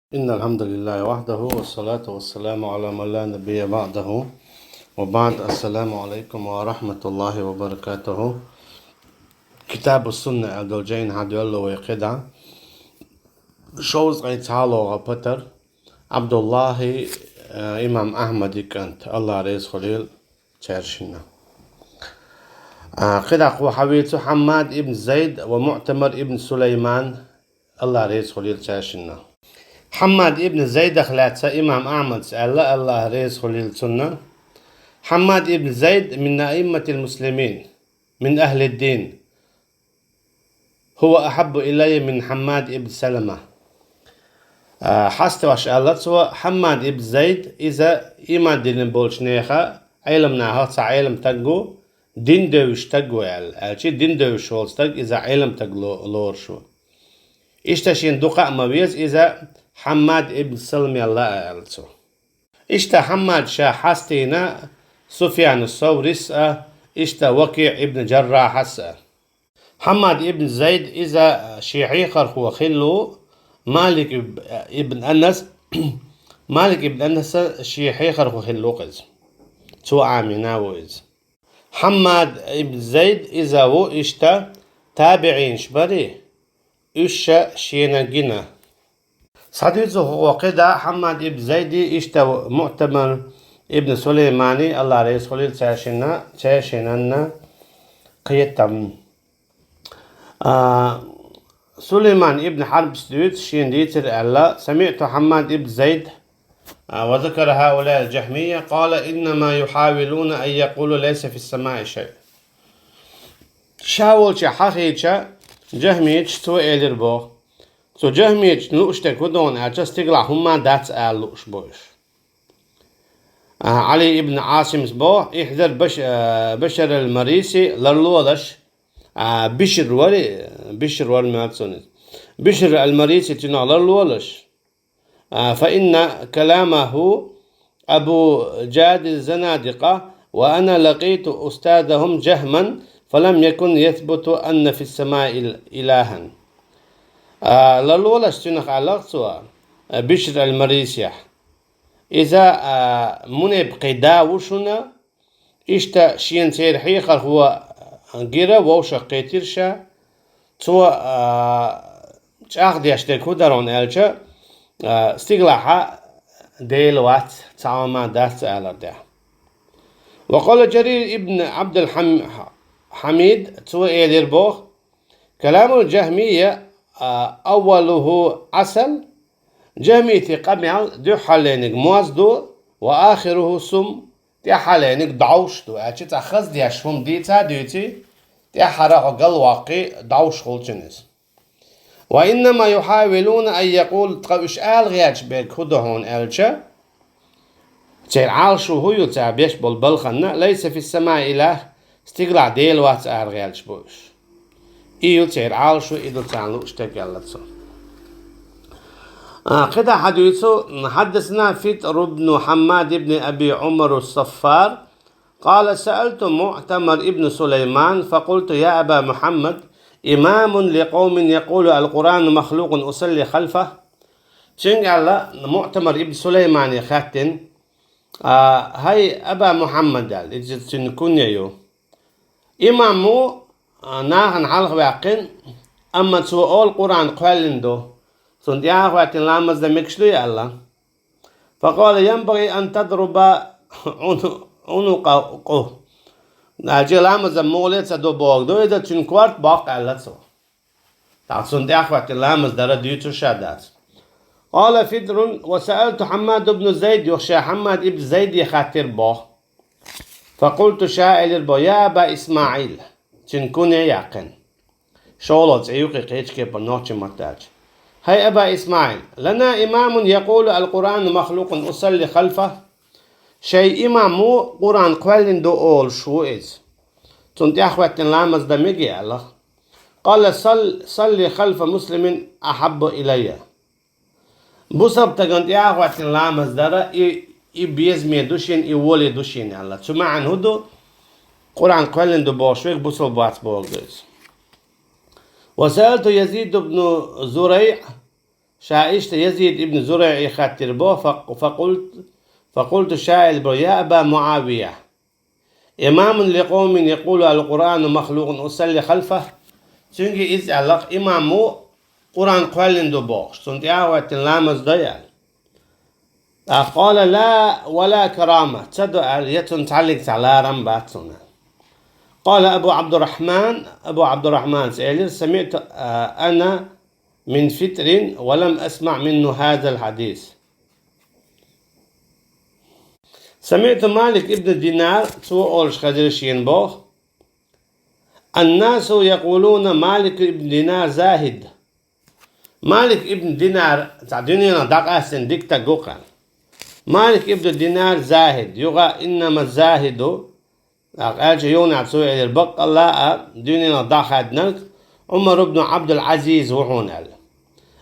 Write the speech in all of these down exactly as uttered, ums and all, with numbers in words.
إن الحمد لله وحده والصلاة والسلام على من لا نبي بعده وبعد. السلام عليكم ورحمة الله وبركاته. Китабу Сунна аьлла долчу жайна хьадоьлла вай кхидӀа. Шовзткъе цхьалогӀа патар. Ӏабдуллахьи, э, имам Ахьмади кӀант, АллахӀ реза хуьлийла цаьршинна. А, кхидӀа кхо хьавийцу Хьаммад ибн Зайд ва МуӀтамар ибн Сулайман, АллахӀ реза хуьлийла цаьршинна. Хьаммад ибн Зайдах лаьцна имам Ахьмадс аьлла, АллахӀ реза хуьлийла цунна: Хьаммад ибн Зайд мин аимматил муслимин, мин ахьлид-дин. Хува ахьаббу илайя мин Хьаммад ибн Салама. А, хьаставаьш аьлла цо, Хьаммад ибн Зайд, иза иман диллина болчу нехан, Ӏеламнахах цхьа Ӏелам стаг ву, дин девзаш стаг ву аьлла, аьлча, дин девзаш волу стаг иза Ӏелам стаг ло-, лоруш ву. Иштта шена дукха а ма веза иза Хьаммад ибн Салмел лаа аьлла цо. Иштта Хьаммад ша хьастийна Суфьяну Саврис а, иштта Вакиъ ибн Джаррахьас а. Хьаммад ибн Зайд иза шен хьехархо хилла ву, Малик иб-, ибн Анас, Малик ибн Анаса шен хьехархо хилла ву иза. Цо Ӏамийна ву иза. Хьаммад ибн Зайд иза ву иштта табиӀинаш барий, уьш ша шена гина. Схьадуьйцу хӀокху кхидӀа Хьаммад ибн Зайди иштта МуӀтамар ибн Сулаймани, АллахӀ реза хуьлийла цаьршинна, цаьршинанна кхетам. А, Сулайман ибн Хьарбс дуьйцу шена дийцира аьлла: «СамиӀту Хьаммад ибн Зайд, а, ва закара хьаулаил джахьмийя, къала: иннама юхьавилуна ан якъулу лайса фис-самаи шай». Ша волчохь хьахийча, джахьмийча цо элира боху. Цу джахьмийчун лууш дерг хӀун ду аьлча, стигалахь хӀумма дац ала лууш бу уьш. А, Ӏали ибн Ӏасимс боху: «Ихьзар Баш-, а, Башар ал-Мариси, ларлолаш», а, Бишр вари, Бишр вар моьтту цунна иза. Бишр ал-Мариси цунах ларлолаш. А, фа инна каламаху абу джади занадикъа, ва ана лакъиту устазахум Джахман, фалам якун ясбуту анна фис-самаи ил-, илахан. А, ларлолаш цунах аьлла цо, а, Бишр ал-Марисехь. Иза, а, мунепакъий да ву шуна, иштта шена церан хьехархо гира, вовшах кхийтира ша. Цо, а, чӀагӀдеш дерг хӀун дара аьлча, а, стигалахь Дела вац, цхьа хӀума дац алар тӀехь. Ва къала Джарир ибн Ӏабдул-Хьам-, Хьамид, цо элира боху: «Каламул джахьмийя, а, аввалуху Ӏасал». Джахьмийтин къамел дуьххьарлерниг моз ду, ва ахируху сум, тӀаьххьарлерниг дӀовш ду, аьлча цхьа хаза деш хӀума дийца а дуьйций, тӀаьххьара хьо галваккхий, дӀовш хуьлу цуьнан иза. Ва иннама юхьавилуна ан якъулу, ткъа уьш ала гӀерташ берг хӀун ду хьуна аьлча, церан Ӏалашо хӀун ю, цара беш болу балханна, лайса фис-самаи илах, стигалахь Дела вац ала гӀерташ бу уьш. И ю церан Ӏалашо, и ду царна лууш дерг аьлла цо. А, кхидӀа хьадуьйцу, хьаддасана Фитр ибн Хьаммад ибн Аби Ӏумар ас-Саффар, къала: саалту МуӀтамар ибн Сулайман, факъулту: я Аба Мухьаммад, имамун ли къовмин якъулу ал-Къуръану махлукъун усалли халфа. Цуьнга аьлла, МуӀтамар ибн Сулаймане хаьттина, а, хӀай Аба Мухьаммад аьлла, иза цуьнан кунья ю. Имам ву, а, нахана хьалха ваьккхина, амма цо олу Къуръан кхоьллина ду, цунна тӀаьхьа а хӀоьттина ламаз дан мегаш дуй аьлла. Факъала: янбагӀи ан тадруба Ӏуну-, Ӏунукъаху. Аьлча ламазан муха ле ца до боху ду иза, цуьнан корта боккху аьлла цо. ТӀаккха цунна тӀаьхьа а хӀоьттина ламаз дара дуьйцуш а дац. Къала Фитрун: ва саалту Хьаммад ибн Зайд, юха ша Хьаммад ибн Зайде хаттира боху. Факъулту, ша элира боху: я Аба ИсмаӀил, цуьнан кунья яьккхина. ШолгӀа цӀе ю кхин кхечу кепара нохчийн маттахь аьлча. ХӀай Аба ИсмаӀил, лана имамун якъулу ал-Къуръану махлукъун усалли халфа. Шайн имам ву, Къуръан кхоьллина ду олуш ву иза. Цунна тӀаьхьа а хӀоьттина ламаз дан мегий аьлла. Къала: сал-, салли халфа муслимин ахьаббу илайя. Бусалба стагана тӀаьхьа а хӀоьттина ламаз дара, и, и безаме ду шена, и воле ду шена аьлла. Цу маьӀна хӀун ду? Къуръан кхоьллина ду бохуш верг бусалба вац бохург ду иза. Ва саалту Язид ибн Зурайъ, Ша иштта Язид ибн ЗурайӀе хаттар бо, фа-, факъулт-, факъулту, ша аьлла бо: «Я Аба МуӀавия, имамун ли къавмин якъулу ал-Къуръану махлукъун усалли халфах». Цуьнга иза аьлла-кх, имам ву, Къуръан кхоьллина ду бохуш, цунна тӀе а хӀоьттина ламаз до аьлла. ТӀаккха къала: «Ла ва ла карама, ца до», аьлла, я цунна цхьаллиг цхьа ларам бац цунна. Къала Абу Ӏабдуррахьман, Абу Ӏабдуррахьманас элира: «СамиӀту, а, ана мин фитрин ва лам асмаӀ минху хазал хьадис». СамиӀту Малик ибн Динар, цо олуш хезира шена боху: «Аннасу якъулуна Малик ибн Динар захид». Малик ибн Динар цхьа дуьненах дӀакъаьстина дика стаг ву-кх. Малик ибн Динар захид, юха иннама захиду, тӀаккха аьлча юханехь цо элира: «Баккъалла а дуьненах дӀахаьднарг Ӏумар ибн Ӏабдул-Ӏазиз ву хьуна», аьлла.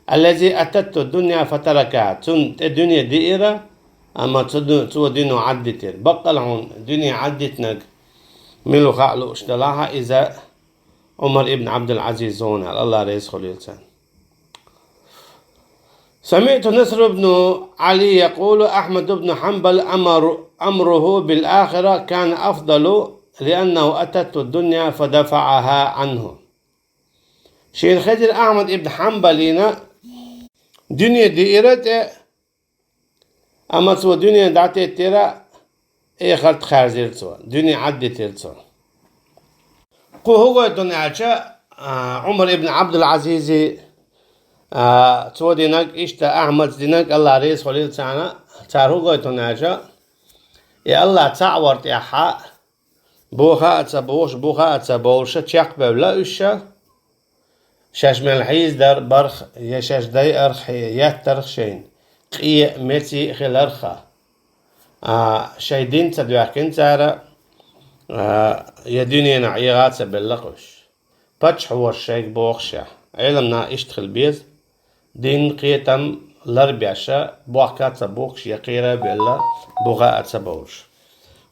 «Аллази ататху дунья фатаракаха». Цунна тӀе дуьне диира, амма цу ду-, цо дуьне Ӏаддитира. Баккъалла хьуна дуьне Ӏаддитинарг мила ву хаьа лууш делахь а, иза Ӏумар ибн Ӏабдул-Ӏазиз ву хьуна аьлла, АллахӀ реза хуьлийла царна. «СамиӀту Наср ибн Ӏали якъулу: Ахьмад ибн Хьанбал амру-, амруху бил ахира кана афдалу, лианнаху ататху дунья фадафаӀаха Ӏанху». Шена хезира Ахьмад ибн Хьанбалина дуьне диира тӀе, амма цо дуьне дӀатеттира, эхарт хаьрзира цо, дуьне Ӏаддитира цо. Кху хӀун гойту аьлча, а, Ӏумар ибн Ӏабдул-Ӏазизи, а, цо динарг, иштта Ахьмада динарг, АллахӀ реза хуьлийла царна, цара хӀун гойту аьлча, и АллахӀ цхьаъ вар тӀехь, буха а ца бохуш, буха а ца бовлуш, чекхбевлла уьш ша, шаьш мел хьийзадар барх, я шаьш дайарх, я еттарх шайна, къе а, меце а хиларх, а, шайн дин ца доьхкина цара, а, я дуьненахь эгӀа а ца белла-кх уьш. Паччахь ву-кх шайга бохуш ша. Ӏеламнах иштта хила беза, дин, кхетам ларбеш, бохка а ца бухкуш, я кхера а белла, буха а ца бовлуш.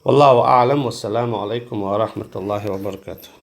Валлаху аӀлам, вассаламу Ӏалайкум ва рахьматуллахӀи ва баракатухӀ.